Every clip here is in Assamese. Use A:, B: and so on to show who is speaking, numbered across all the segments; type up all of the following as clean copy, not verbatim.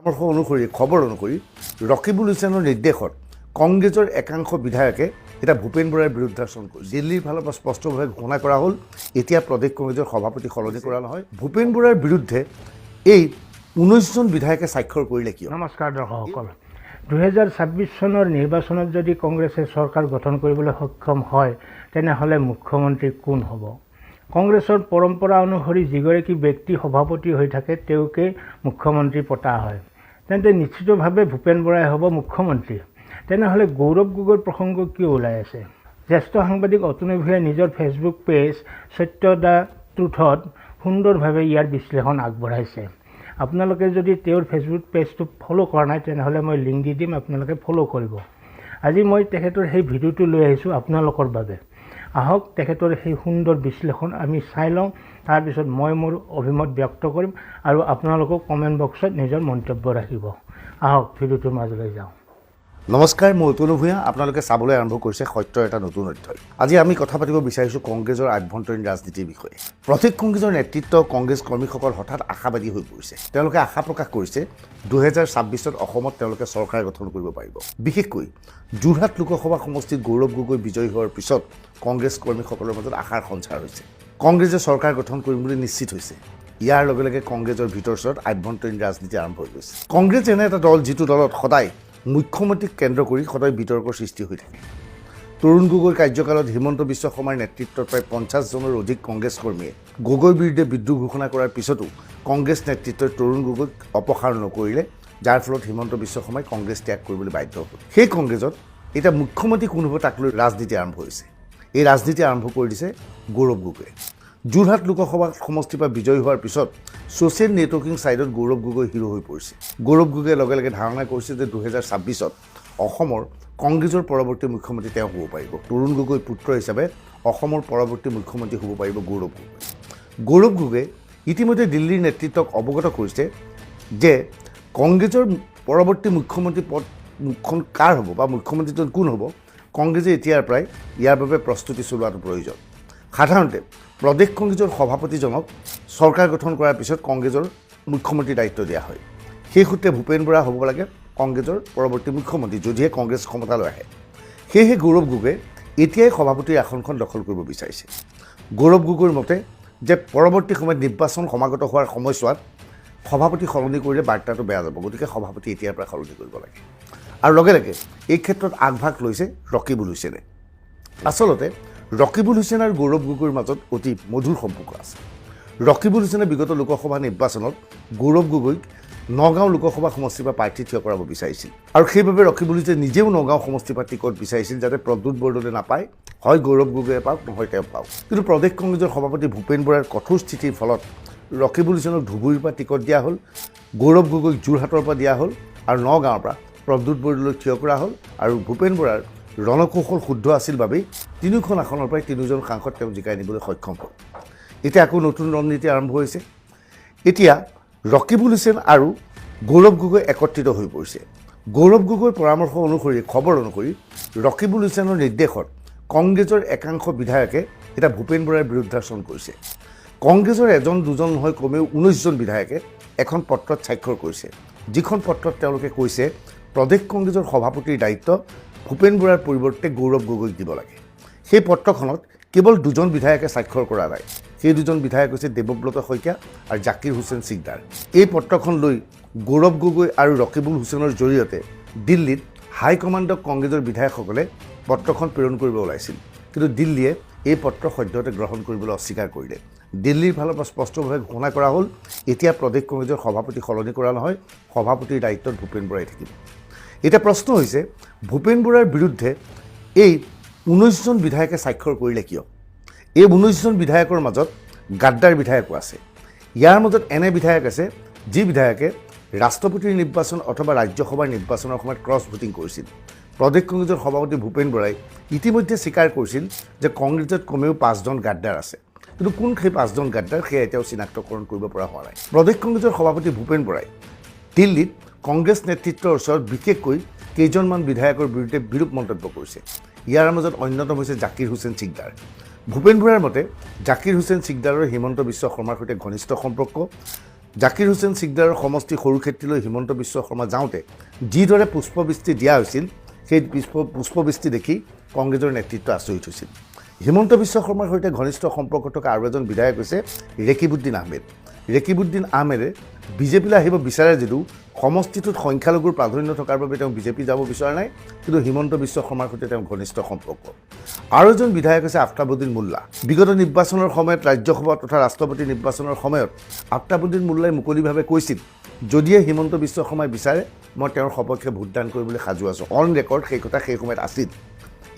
A: পৰামৰ্শ অনুসৰি, খবৰ অনুসৰি, ৰকিবুল হুছেইনৰ নিৰ্দেশত কংগ্ৰেছৰ একাংশ বিধায়কে এতিয়া ভূপেন বৰাৰ বিৰুদ্ধাচৰণ কৰিছে। দিল্লীৰ ফালৰ পৰা স্পষ্টভাৱে ঘোষণা কৰা হ'ল, এতিয়া প্ৰদেশ কংগ্ৰেছৰ সভাপতি সলনি কৰা নহয়। ভূপেন বৰাৰ বিৰুদ্ধে এই 19জন বিধায়কে স্বাক্ষৰ কৰিলে কিয়?
B: নমস্কাৰ দৰ্শকসকল। 2026 চনৰ নিৰ্বাচনত যদি কংগ্ৰেছে চৰকাৰ গঠন কৰিবলৈ সক্ষম হয়, তেনেহ'লে মুখ্যমন্ত্ৰী কোন হ'ব? কংগ্ৰেছৰ পৰম্পৰা অনুসৰি যিগৰাকী ব্যক্তি সভাপতি হৈ থাকে, তেওঁকে মুখ্যমন্ত্ৰী পতা হয়। তেন্তে নিশ্চিতভাৱে ভূপেন বৰাই হ'ব মুখ্যমন্ত্ৰী। তেনেহ'লে গৌৰৱ গগৈৰ প্ৰসংগ কিয় ওলাই আছে? জ্যেষ্ঠ সাংবাদিক অতনু ভূঞাই নিজৰ ফেচবুক পেজ সত্য the ট্ৰুথত সুন্দৰভাৱে ইয়াৰ বিশ্লেষণ আগবঢ়াইছে। আপোনালোকে যদি তেওঁৰ ফেচবুক পেজটো ফ'ল' কৰা নাই, তেনেহ'লে মই লিংক দি দিম, আপোনালোকে ফ'ল' কৰিব। আজি মই তেখেতৰ সেই ভিডিঅ'টো লৈ আহিছোঁ আপোনালোকৰ বাবে। আহক, তেখেতৰ সেই সুন্দৰ বিশ্লেষণ আমি চাই লওঁ। তাৰপিছত মই মোৰ অভিমত ব্যক্ত কৰিম আৰু আপোনালোকেও কমেণ্ট বক্সত নিজৰ মন্তব্য ৰাখিব। আহক, ভিডিঅ'টোৰ মাজলৈ যাওঁ।
A: নমস্কাৰ, মই অতনু ভূঞা। আপোনালোকে চাবলৈ আৰম্ভ কৰিছে সত্যৰ এটা নতুন অধ্যায়। আজি আমি কথা পাতিব বিচাৰিছোঁ কংগ্ৰেছৰ আভ্যন্তৰীণ ৰাজনীতিৰ বিষয়ে। প্ৰদেশ কংগ্ৰেছৰ নেতৃত্ব, কংগ্ৰেছ কৰ্মীসকল হঠাৎ আশাবাদী হৈ পৰিছে। তেওঁলোকে আশা প্ৰকাশ কৰিছে, 2026ত অসমত তেওঁলোকে চৰকাৰ গঠন কৰিব পাৰিব। বিশেষকৈ যোৰহাট লোকসভা সমষ্টিত গৌৰৱ গগৈ বিজয়ী হোৱাৰ পিছত কংগ্ৰেছ কৰ্মীসকলৰ মাজত আশাৰ সঞ্চাৰ হৈছে। কংগ্ৰেছে চৰকাৰ গঠন কৰিম বুলি নিশ্চিত হৈছে। ইয়াৰ লগে লগে কংগ্ৰেছৰ ভিতৰচৰত আভ্যন্তৰীণ ৰাজনীতি আৰম্ভ হৈ গৈছে। কংগ্ৰেছ এনে এটা দল, যিটো দলত সদায় মুখ্যমন্ত্ৰীক কেন্দ্ৰ কৰি সদায় বিতৰ্কৰ সৃষ্টি হৈ থাকে। তৰুণ গগৈৰ কাৰ্যকালত হিমন্ত বিশ্ব শৰ্মাৰ নেতৃত্বত প্ৰায় 50জনৰো অধিক কংগ্ৰেছ কৰ্মীয়ে গগৈৰ বিৰুদ্ধে বিদ্ৰোহ ঘোষণা কৰাৰ পিছতো কংগ্ৰেছ নেতৃত্বই তৰুণ গগৈক অপসাৰণ নকৰিলে, যাৰ ফলত হিমন্ত বিশ্ব শৰ্মাই কংগ্ৰেছ ত্যাগ কৰিবলৈ বাধ্য হ'ল। সেই কংগ্ৰেছত এতিয়া মুখ্যমন্ত্ৰী কোন হ'ব, তাক লৈ ৰাজনীতি আৰম্ভ হৈছে। এই ৰাজনীতি আৰম্ভ কৰি দিছে গৌৰৱ গগৈয়ে। যোৰহাট লোকসভা সমষ্টিৰ পৰা বিজয়ী হোৱাৰ পিছত ছ'চিয়েল নেটৱৰ্কিং ছাইটত গৌৰৱ গগৈ হিৰো হৈ পৰিছে। গৌৰৱ গগৈয়ে লগে লগে ধাৰণা কৰিছে যে 2026ত অসমৰ কংগ্ৰেছৰ পৰৱৰ্তী মুখ্যমন্ত্ৰী তেওঁ হ'ব পাৰিব। তৰুণ গগৈ পুত্ৰ হিচাপে অসমৰ পৰৱৰ্তী মুখ্যমন্ত্ৰী হ'ব পাৰিব গৌৰৱ গগৈ। গৌৰৱ গগৈয়ে ইতিমধ্যে দিল্লীৰ নেতৃত্বক অৱগত কৰিছে যে কংগ্ৰেছৰ পৰৱৰ্তী মুখ্যমন্ত্ৰী পদখন কাৰ হ'ব বা মুখ্যমন্ত্ৰীজন কোন হ'ব, কংগ্ৰেছে এতিয়াৰ পৰাই ইয়াৰ বাবে প্ৰস্তুতি চলোৱাটো প্ৰয়োজন। সাধাৰণতে প্ৰদেশ কংগ্ৰেছৰ সভাপতিজনক চৰকাৰ গঠন কৰাৰ পিছত কংগ্ৰেছৰ মুখ্যমন্ত্ৰীৰ দায়িত্ব দিয়া হয়। সেই সূত্ৰে ভূপেন বৰা হ'ব লাগে কংগ্ৰেছৰ পৰৱৰ্তী মুখ্যমন্ত্ৰী, যদিহে কংগ্ৰেছ ক্ষমতালৈ আহে। সেয়েহে গৌৰৱ গগৈয়ে এতিয়াই সভাপতিৰ আসনখন দখল কৰিব বিচাৰিছে। গৌৰৱ গগৈৰ মতে যে পৰৱৰ্তী সময়ত নিৰ্বাচন সমাগত হোৱাৰ সময়ছোৱাত সভাপতি সলনি কৰিলে বাৰ্তাটো বেয়া যাব। গতিকে সভাপতি এতিয়াৰ পৰা সলনি কৰিব লাগে। আৰু লগে লগে এই ক্ষেত্ৰত আগভাগ লৈছে ৰকিবুল হুছেইনে। আচলতে ৰকিবুল হুছেইন আৰু গৌৰৱ গগৈৰ মাজত অতি মধুৰ সম্পৰ্ক আছে। ৰকিবুল হুছেইনে বিগত লোকসভা নিৰ্বাচনত গৌৰৱ গগৈক নগাঁও লোকসভা সমষ্টিৰ পৰা প্ৰাৰ্থী থিয় কৰাব বিচাৰিছিল আৰু সেইবাবে ৰকিবুল হুছেইন নিজেও নগাঁও সমষ্টিৰ পৰা টিকট বিচাৰিছিল, যাতে প্ৰদ্যুৎ বৰদলৈ নাপায়, হয় গৌৰৱ গগৈয়ে পাওক, নহয় তেওঁ পাওক। কিন্তু প্ৰদেশ কংগ্ৰেছৰ সভাপতি ভূপেন বৰাৰ কঠোৰ স্থিতিৰ ফলত ৰকিবুল হুছেইনক ধুবুৰীৰ পৰা টিকট দিয়া হ'ল, গৌৰৱ গগৈক যোৰহাটৰ পৰা দিয়া হ'ল আৰু নগাঁৱৰ পৰা প্ৰদ্যুৎ বৰদলৈক থিয় কৰা হ'ল। আৰু ভূপেন বৰাৰ ৰণকৌশল শুদ্ধ আছিল বাবেই তিনিওখন আসনৰ পৰাই তিনিওজন সাংসদ তেওঁ জিকাই নিবলৈ সক্ষম হ'ল। এতিয়া আকৌ নতুন ৰণনীতি আৰম্ভ হৈছে। এতিয়া ৰকিবুল হুছেইন আৰু গৌৰৱ গগৈ একত্ৰিত হৈ পৰিছে। গৌৰৱ গগৈৰ পৰামৰ্শ অনুসৰি, খবৰ অনুসৰি, ৰকিবুল হুছেইনৰ নিৰ্দেশত কংগ্ৰেছৰ একাংশ বিধায়কে এতিয়া ভূপেন বৰাৰ বিৰুদ্ধাচৰণ কৰিছে। কংগ্ৰেছৰ এজন দুজন নহয়, কমেও 19জন বিধায়কে এখন পত্ৰত স্বাক্ষৰ কৰিছে, যিখন পত্ৰত তেওঁলোকে কৈছে, প্ৰদেশ কংগ্ৰেছৰ সভাপতিৰ দায়িত্ব ভূপেন বৰাৰ পৰিৱৰ্তে গৌৰৱ গগৈক দিব লাগে। সেই পত্ৰখনত কেৱল দুজন বিধায়কে স্বাক্ষৰ কৰা নাই। সেই দুজন বিধায়ক হৈছে দেৱব্ৰত শইকীয়া আৰু জাকিৰ হুছেইন চিকদাৰ। এই পত্ৰখন লৈ গৌৰৱ গগৈ আৰু ৰকিবুল হুছেইনৰ জৰিয়তে দিল্লীত হাইকমাণ্ডক কংগ্ৰেছৰ বিধায়কসকলে পত্ৰখন প্ৰেৰণ কৰিব ওলাইছিল। কিন্তু দিল্লীয়ে এই পত্ৰ সদ্যহতে গ্ৰহণ কৰিবলৈ অস্বীকাৰ কৰিলে। দিল্লীৰ ফালৰ পৰা স্পষ্টভাৱে ঘোষণা কৰা হ'ল, এতিয়া প্ৰদেশ কংগ্ৰেছৰ সভাপতি সলনি কৰা নহয়, সভাপতিৰ দায়িত্বত ভূপেন বৰাই থাকিব। এতিয়া প্ৰশ্ন হৈছে, ভূপেন বৰাৰ বিৰুদ্ধে এই 19জন বিধায়কে স্বাক্ষৰ কৰিলে কিয়? এই 19জন বিধায়কৰ মাজত গাদ্দাৰ বিধায়কো আছে। ইয়াৰ মাজত এনে বিধায়ক আছে, যি বিধায়কে ৰাষ্ট্ৰপতিৰ নিৰ্বাচন অথবা ৰাজ্যসভাৰ নিৰ্বাচনৰ সময়ত ক্ৰছ ভোটিং কৰিছিল। প্ৰদেশ কংগ্ৰেছৰ সভাপতি ভূপেন বৰাই ইতিমধ্যে স্বীকাৰ কৰিছিল যে কংগ্ৰেছত কমেও পাঁচজন গাদ্দাৰ আছে। কিন্তু কোন সেই পাঁচজন গাদ্দাৰ, সেয়া এতিয়াও চিনাক্তকৰণ কৰিব পৰা হোৱা নাই। প্ৰদেশ কংগ্ৰেছৰ সভাপতি ভূপেন বৰাই দিল্লীত কংগ্ৰেছ নেতৃত্বৰ ওচৰত বিশেষকৈ কেইজনমান বিধায়কৰ বিৰুদ্ধে বিৰূপ মন্তব্য কৰিছে। ইয়াৰ মাজত অন্যতম হৈছে জাকিৰ হুছেইন চিকদাৰ। ভূপেন বৰাৰ মতে জাকিৰ হুছেইন চিকদাৰৰ হিমন্ত বিশ্ব শৰ্মাৰ সৈতে ঘনিষ্ঠ সম্পৰ্ক। জাকিৰ হুছেইন চিকদাৰৰ সমষ্টি সৰুক্ষেত্ৰীলৈ হিমন্ত বিশ্ব শৰ্মা যাওঁতে যিদৰে পুষ্পবৃষ্টি দিয়া হৈছিল, সেই পুষ্পবৃষ্টি দেখি কংগ্ৰেছৰ নেতৃত্ব আচৰিত হৈছিল। হিমন্ত বিশ্ব শৰ্মাৰ সৈতে ঘনিষ্ঠ সম্পৰ্ক থকা আৰু এজন বিধায়ক হৈছে ৰেকিবুদ্দিন আহমেদ। ৰেকিবুদ্দিন আহমেদে বিজেপিলৈ আহিব বিচাৰে যদিও সমষ্টিটোত সংখ্যালঘুৰ প্ৰাধান্য থকাৰ বাবে তেওঁ বিজেপি যাব বিচৰা নাই, কিন্তু হিমন্ত বিশ্ব শৰ্মাৰ সৈতে তেওঁ ঘনিষ্ঠ সম্পৰ্ক। আৰু এজন বিধায়ক হৈছে আফতাবুদ্দিন মোল্লা। বিগত নিৰ্বাচনৰ সময়ত, ৰাজ্যসভা তথা ৰাষ্ট্ৰপতি নিৰ্বাচনৰ সময়ত আফতাবুদ্দিন মোল্লাই মুকলিভাৱে কৈছিল, যদিহে হিমন্ত বিশ্ব শৰ্মাই বিচাৰে, মই তেওঁৰ সপক্ষে ভোটদান কৰিবলৈ সাজু আছোঁ। অন ৰেকৰ্ড সেই কথা সেই সময়ত আছিল।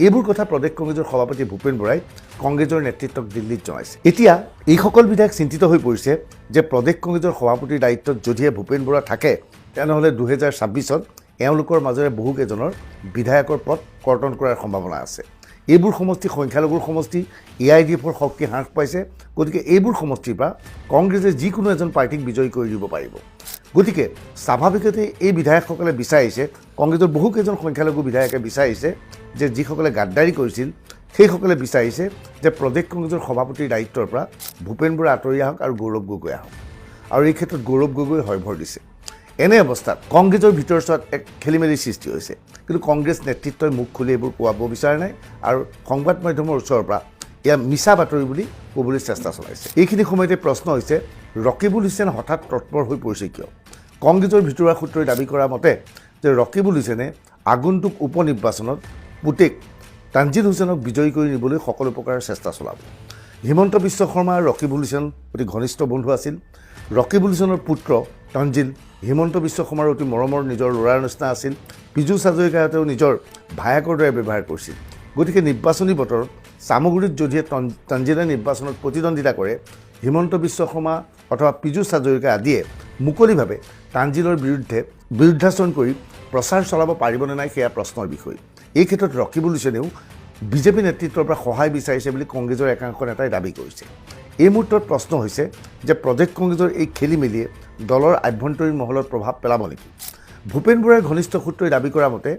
A: এইবোৰ কথা প্ৰদেশ কংগ্ৰেছৰ সভাপতি ভূপেন বৰাই কংগ্ৰেছৰ নেতৃত্বক দিল্লীত জনাইছে। এতিয়া এইসকল বিধায়ক চিন্তিত হৈ পৰিছে যে প্ৰদেশ কংগ্ৰেছৰ সভাপতিৰ দায়িত্বত যদিহে ভূপেন বৰা থাকে, তেনেহ'লে 2026ত এওঁলোকৰ মাজেৰে বহুকেইজনৰ বিধায়কৰ পদ কৰ্তন কৰাৰ সম্ভাৱনা আছে। এইবোৰ সমষ্টি সংখ্যালঘুৰ সমষ্টি, এআইডিএফৰ শক্তি হ্ৰাস পাইছে। গতিকে এইবোৰ সমষ্টিৰ পৰা কংগ্ৰেছে যিকোনো এজন প্ৰাৰ্থীক বিজয়ী কৰি দিব পাৰিব। গতিকে স্বাভাৱিকতেই এই বিধায়কসকলে বিচাৰিছে, কংগ্ৰেছৰ বহুকেইজন সংখ্যালঘু বিধায়কে বিচাৰিছে যে যিসকলে গাদ্দাৰী কৰিছিল, সেইসকলে বিচাৰিছে যে প্ৰদেশ কংগ্ৰেছৰ সভাপতিৰ দায়িত্বৰ পৰা ভূপেন বৰা আঁতৰি আহক আৰু গৌৰৱ গগৈ আহক। আৰু এই ক্ষেত্ৰত গৌৰৱ গগৈ হয়ভৰ দিছে। এনে অৱস্থাত কংগ্ৰেছৰ ভিতৰচোৱাত এক খেলি মেলিৰ সৃষ্টি হৈছে। কিন্তু কংগ্ৰেছ নেতৃত্বই মুখ খুলি এইবোৰ কোৱাব বিচৰা নাই আৰু সংবাদ মাধ্যমৰ ওচৰৰ পৰা এয়া মিছা বাতৰি বুলি ক'বলৈ চেষ্টা চলাইছে। এইখিনি সময়তে প্ৰশ্ন হৈছে, ৰকিবুল হুছেইন হঠাৎ তৎপৰ হৈ পৰিছে কিয়? কংগ্ৰেছৰ ভিতৰুৱা সূত্ৰই দাবী কৰা মতে যে ৰকিবুল হুছেইনে আগন্তুক উপ নিৰ্বাচনত পুতেক তানজিল হুছেইনক বিজয়ী কৰি নিবলৈ সকলো প্ৰকাৰৰ চেষ্টা চলাব। হিমন্ত বিশ্ব শৰ্মা আৰু ৰকিবুল হুছেইন অতি ঘনিষ্ঠ বন্ধু আছিল। ৰকিবুল হুছেইনৰ পুত্ৰ তানজিল হিমন্ত বিশ্ব শৰ্মাৰ অতি মৰমৰ নিজৰ ল'ৰাৰ নিচিনা আছিল। পীযুষ হাজৰিকাহঁতেও নিজৰ ভায়েকৰ দৰে ব্যৱহাৰ কৰিছিল। গতিকে নিৰ্বাচনী বতৰত চামগুৰিত যদিহে তানজিলে নিৰ্বাচনত প্ৰতিদ্বন্দ্বিতা কৰে, হিমন্ত বিশ্ব শৰ্মা অথবা পীযুষ হাজৰিকা আদিয়ে মুকলিভাৱে তানজিলৰ বিৰুদ্ধে বিৰুদ্ধাচৰণ কৰি প্ৰচাৰ চলাব পাৰিবনে নাই, সেয়া প্ৰশ্নৰ বিষয়। এই ক্ষেত্ৰত ৰকিবুল হুছেইনেও বিজেপি নেতৃত্বৰ পৰা সহায় বিচাৰিছে বুলি কংগ্ৰেছৰ একাংশ নেতাই দাবী কৰিছে। এই মুহূৰ্তত প্ৰশ্ন হৈছে যে প্ৰদেশ কংগ্ৰেছৰ এই খেলি মেলিয়ে দলৰ আভ্যন্তৰীণ মহলত প্ৰভাৱ পেলাব নেকি? ভূপেন বৰাৰ ঘনিষ্ঠ সূত্ৰই দাবী কৰা মতে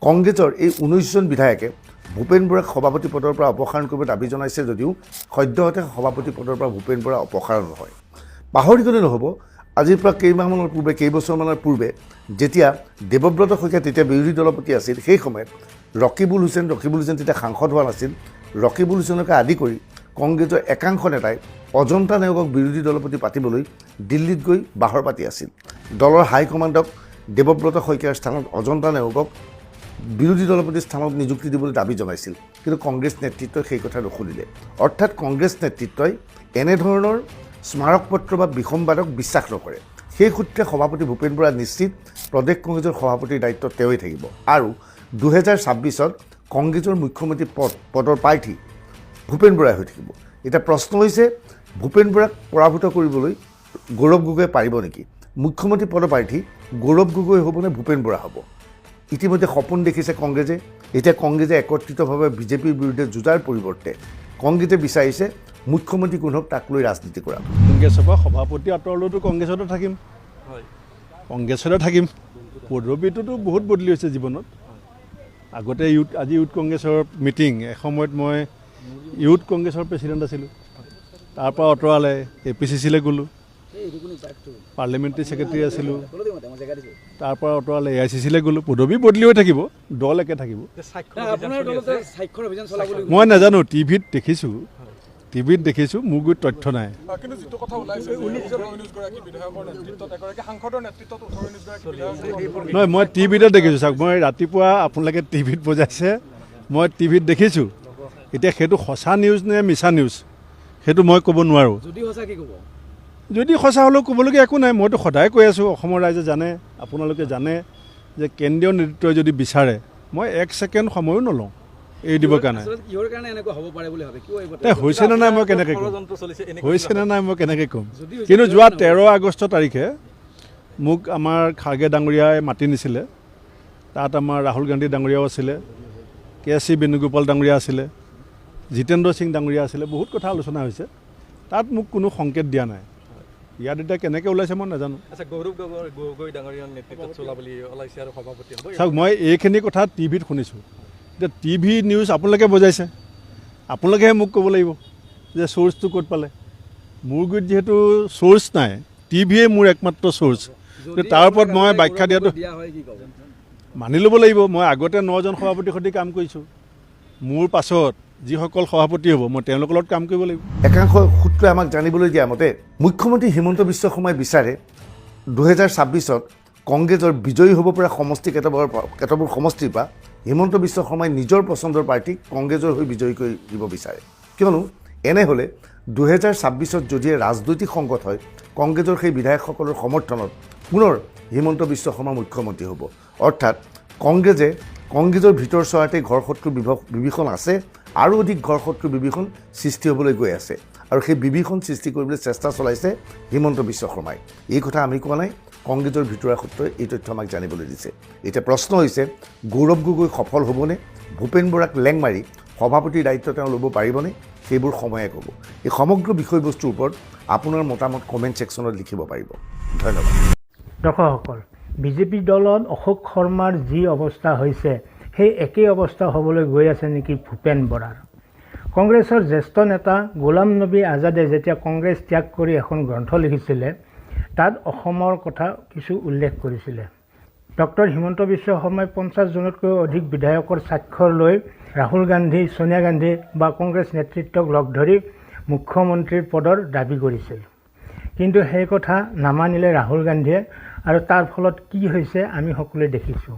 A: কংগ্ৰেছৰ এই 19জন বিধায়কে ভূপেন বৰাক সভাপতি পদৰ পৰা অপসাৰণ কৰিব দাবী জনাইছে যদিও সদ্যহতে সভাপতি পদৰ পৰা ভূপেন বৰা অপসাৰণ নহয়। পাহৰি গ'লে নহ'ব, আজিৰ পৰা কেইমাহমানৰ পূৰ্বে, কেইবছৰমানৰ পূৰ্বে যেতিয়া দেৱব্ৰত শইকীয়া তেতিয়া বিৰোধী দলপতি আছিল, সেই সময়ত ৰকিবুল হুছেইন তেতিয়া সাংসদ হোৱা নাছিল, ৰকিবুল হুছেইনকে আদি কৰি কংগ্ৰেছৰ একাংশ নেতাই অজন্তা নেওগক বিৰোধী দলপতি পাতিবলৈ দিল্লীত গৈ বাহৰ পাতি আছিল। দলৰ হাইকমাণ্ডক দেৱব্ৰত শইকীয়াৰ স্থানত অজন্তা নেওগক বিৰোধী দলপতিৰ স্থানত নিযুক্তি দিবলৈ দাবী জনাইছিল। কিন্তু কংগ্ৰেছ নেতৃত্বই সেই কথা নুশুনিলে। অৰ্থাৎ কংগ্ৰেছ নেতৃত্বই এনেধৰণৰ স্মাৰকপত্ৰ বা বিসম্বাদক বিশ্বাস নকৰে। সেই সূত্ৰে সভাপতি ভূপেন বৰা নিশ্চিত প্ৰদেশ কংগ্ৰেছৰ সভাপতিৰ দায়িত্ব তেওঁৱেই থাকিব আৰু 2026ত কংগ্ৰেছৰ মুখ্যমন্ত্ৰী পদৰ প্ৰাৰ্থী ভূপেন বৰাই হৈ থাকিব। এতিয়া প্ৰশ্ন হৈছে, ভূপেন বৰাক পৰাভূত কৰিবলৈ গৌৰৱ গগৈয়ে পাৰিব নেকি? মুখ্যমন্ত্ৰী পদৰ প্ৰাৰ্থী গৌৰৱ গগৈ হ'বনে ভূপেন বৰা হ'ব? ইতিমধ্যে সপোন দেখিছে কংগ্ৰেছে। এতিয়া কংগ্ৰেছে একত্ৰিতভাৱে বিজেপিৰ বিৰুদ্ধে যুঁজাৰ পৰিৱৰ্তে কংগ্ৰেছে বিচাৰিছে মুখ্যমন্ত্ৰী কোন হওক তাক লৈ ৰাজনীতি কৰা।
C: কংগ্ৰেছৰ পৰা সভাপতি আঁতৰলেওতো কংগ্ৰেছতে থাকিম, কংগ্ৰেছতে থাকিম। পদবীটোতো বহুত বদলি হৈছে জীৱনত। আগতে ইউথ, আজি ইউথ কংগ্ৰেছৰ মিটিং, এসময়ত মই ইউথ কংগ্ৰেছৰ প্ৰেচিডেণ্ট আছিলোঁ। তাৰপৰা আঁতৰালে, এপিচিচিলৈ গ'লোঁ, পাৰ্লিমেণ্টাৰী ছেক্ৰেটেৰী আছিলোঁ। তাৰপৰা আঁতৰালে, এআইচিচিলৈ গ'লোঁ। পদবী বদলি হৈ থাকিব, দল একে থাকিব।
D: আপোনাৰ দলতে স্বাক্ষৰ অভিযান চলাব বুলি?
C: মই নাজানো, টিভিত দেখিছোঁ, টিভিত দেখিছোঁ, মোৰ গুৰিত তথ্য নাই।
E: কিন্তু যিটো কথা ওলাইছে যে 19 19 গৰাকী বিধায়কৰ নেতৃত্বত, এগৰাকী সাংসদৰ নেতৃত্বত 18 19 গৰাকী বিধায়ক।
C: নহয়, মই টিভিতে দেখিছোঁ। চাওক, মই ৰাতিপুৱা আপোনালোকে টিভিত বজাইছে, মই টিভিত দেখিছোঁ। এতিয়া সেইটো সঁচা নিউজ নে মিছা নিউজ, সেইটো মই ক'ব নোৱাৰোঁ।
D: যদি সঁচা, কি ক'ব?
C: যদি সঁচা হ'লেও ক'বলগীয়া একো নাই। মইতো সদায় কৈ আছোঁ, অসমৰ ৰাইজে জানে, আপোনালোকে জানে যে কেন্দ্ৰীয় নেতৃত্বই যদি বিচাৰে, মই এক ছেকেণ্ড সময়ো নলওঁ এৰি দিবৰ কাৰণে।
D: আচলতে কিহৰ কাৰণে এনেকুৱা হ'ব পাৰে বুলি ভাবে? কিয় এইবোৰ?
C: হৈছে নে নাই মই কেনেকৈ ক'ম?
E: ষড়যন্ত্ৰ চলিছে এনেকুৱা?
C: হৈছে নে নাই মই কেনেকৈ ক'ম?
D: যদি হৈছে,
C: কিন্তু
D: কিয়
C: যোৱা
D: নহ'ব?
C: 13 আগষ্ট তাৰিখে মোক আমাৰ খাৰ্গে ডাঙৰীয়াই মাতি নিছিলে। তাত আমাৰ ৰাহুল গান্ধী ডাঙৰীয়াও আছিলে, কে চি বেণুগোপাল ডাঙৰীয়া আছিলে, জিতেন্দ্ৰ সিং ডাঙৰীয়া আছিলে। বহুত কথা আলোচনা হৈছে। তাত মোক কোনো সংকেত দিয়া নাই। ইয়াত এতিয়া কেনেকৈ ওলাইছে মই নাজানো।
E: আচ্ছা, গৌৰৱ গগৈ গগৈ ডাঙৰীয়াৰ নেতৃত্বত চলা বুলি ওলাইছে আৰু সভাপতি হ'ব?
C: চাওক, মই এইখিনি কথা টিভিত শুনিছোঁ। এতিয়া টিভি নিউজ আপোনালোকে বজাইছে, আপোনালোকেহে মোক ক'ব লাগিব যে চ'ৰ্চটো ক'ত পালে। মোৰ গুৰিত যিহেতু চ'ৰ্চ নাই, টিভিয়ে মোৰ একমাত্ৰ চ'ৰ্চ। তাৰ ওপৰত মই ব্যাখ্যা দিয়াটো
D: দিয়া হয়, কি ক'ব?
C: মানি ল'ব লাগিব। মই আগতে 9জন সভাপতিৰ সৈতে কাম কৰিছোঁ। মোৰ পাছত যিসকল সভাপতি হ'ব, মই তেওঁলোকৰ লগত কাম কৰিব লাগিব।
A: একাংশ সূত্ৰই আমাক জানিবলৈ দিয়া মতে মুখ্যমন্ত্ৰী হিমন্ত বিশ্ব শৰ্মাই বিচাৰে 2026ত কংগ্ৰেছৰ বিজয়ী হ'ব পৰা সমষ্টি কেইটাবোৰ সমষ্টিৰ পৰা হিমন্ত বিশ্ব শৰ্মাই নিজৰ পচন্দৰ প্ৰাৰ্থীক কংগ্ৰেছৰ হৈ বিজয়ী কৰি দিব বিচাৰে। কিয়নো এনে হ'লে 2026ত যদিহে ৰাজনৈতিক সংকট হয়, কংগ্ৰেছৰ সেই বিধায়কসকলৰ সমৰ্থনত পুনৰ হিমন্ত বিশ্ব শৰ্মা মুখ্যমন্ত্ৰী হ'ব। অৰ্থাৎ কংগ্ৰেছৰ ভিতৰ চৰাতে ঘৰ শত্ৰু বিভীষণ আছে আৰু অধিক ঘৰ শত্ৰু বিভীষণ সৃষ্টি হ'বলৈ গৈ আছে আৰু সেই বিভীষণ সৃষ্টি কৰিবলৈ চেষ্টা চলাইছে হিমন্ত বিশ্ব শৰ্মাই। এই কথা আমি কোৱা নাই, কংগ্ৰেছৰ ভিতৰুৱা সূত্ৰই এই তথ্য আমাক জানিবলৈ দিছে। এতিয়া প্ৰশ্ন হৈছে, গৌৰৱ গগৈ সফল হ'বনে? ভূপেন বৰাক লেং মাৰি সভাপতিৰ দায়িত্ব তেওঁ ল'ব পাৰিবনে? সেইবোৰ সময়ে ক'ব। এই সমগ্ৰ বিষয়বস্তুৰ ওপৰত আপোনাৰ মতামত কমেণ্ট ছেকশ্যনত লিখিব পাৰিব। ধন্যবাদ।
B: দৰ্শকসকল, বিজেপি দলত অশোক শৰ্মাৰ যি অৱস্থা হৈছে, সেই একেই অৱস্থা হ'বলৈ গৈ আছে নেকি ভূপেন বৰাৰ? কংগ্ৰেছৰ জ্যেষ্ঠ নেতা গোলাম নবী আজাদে যেতিয়া কংগ্ৰেছ ত্যাগ কৰি এখন গ্ৰন্থ লিখিছিলে, তাত অসমৰ কথা কিছু উল্লেখ কৰিছিলে। ডক্টৰ হিমন্ত বিশ্ব শৰ্মাই 50 জনতকৈও অধিক বিধায়কৰ স্বাক্ষৰ লৈ ৰাহুল গান্ধী, ছোনিয়া গান্ধী বা কংগ্ৰেছ নেতৃত্বক লগ ধৰি মুখ্যমন্ত্ৰীৰ পদৰ দাবী কৰিছিল। কিন্তু সেই কথা নামানিলে ৰাহুল গান্ধীয়ে আৰু তাৰ ফলত কি হৈছে আমি সকলোৱে দেখিছোঁ।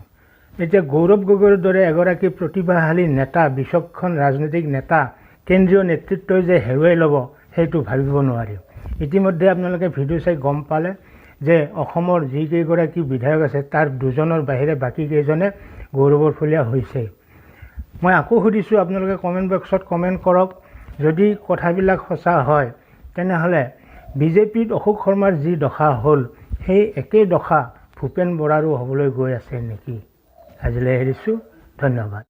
B: এতিয়া গৌৰৱ গগৈৰ দৰে এগৰাকী প্ৰতিভাশালী নেতা, বিচক্ষণ ৰাজনৈতিক নেতা কেন্দ্ৰীয় নেতৃত্বই যে হেৰুৱাই ল'ব, সেইটো ভাবিব নোৱাৰি। ইতিমধ্যে আপোনালোকে ভিডিঅ' চাই গম পালে যে অসমৰ যিকেইগৰাকী বিধায়ক আছে, তাৰ দুজনৰ বাহিৰে বাকী কেইজনে গৌৰৱৰ ফলীয়া হৈছে। মই আকৌ সুধিছোঁ, আপোনালোকে কমেণ্ট বক্সত কমেণ্ট কৰক, যদি কথাবিলাক সঁচা হয়, তেনেহ'লে বিজেপিত অশোক শৰ্মাৰ যি দশা হ'ল, সেই একেই দশা ভূপেন বৰাৰো হ'বলৈ গৈ আছে নেকি? আজিলৈ এৰিছোঁ, ধন্যবাদ।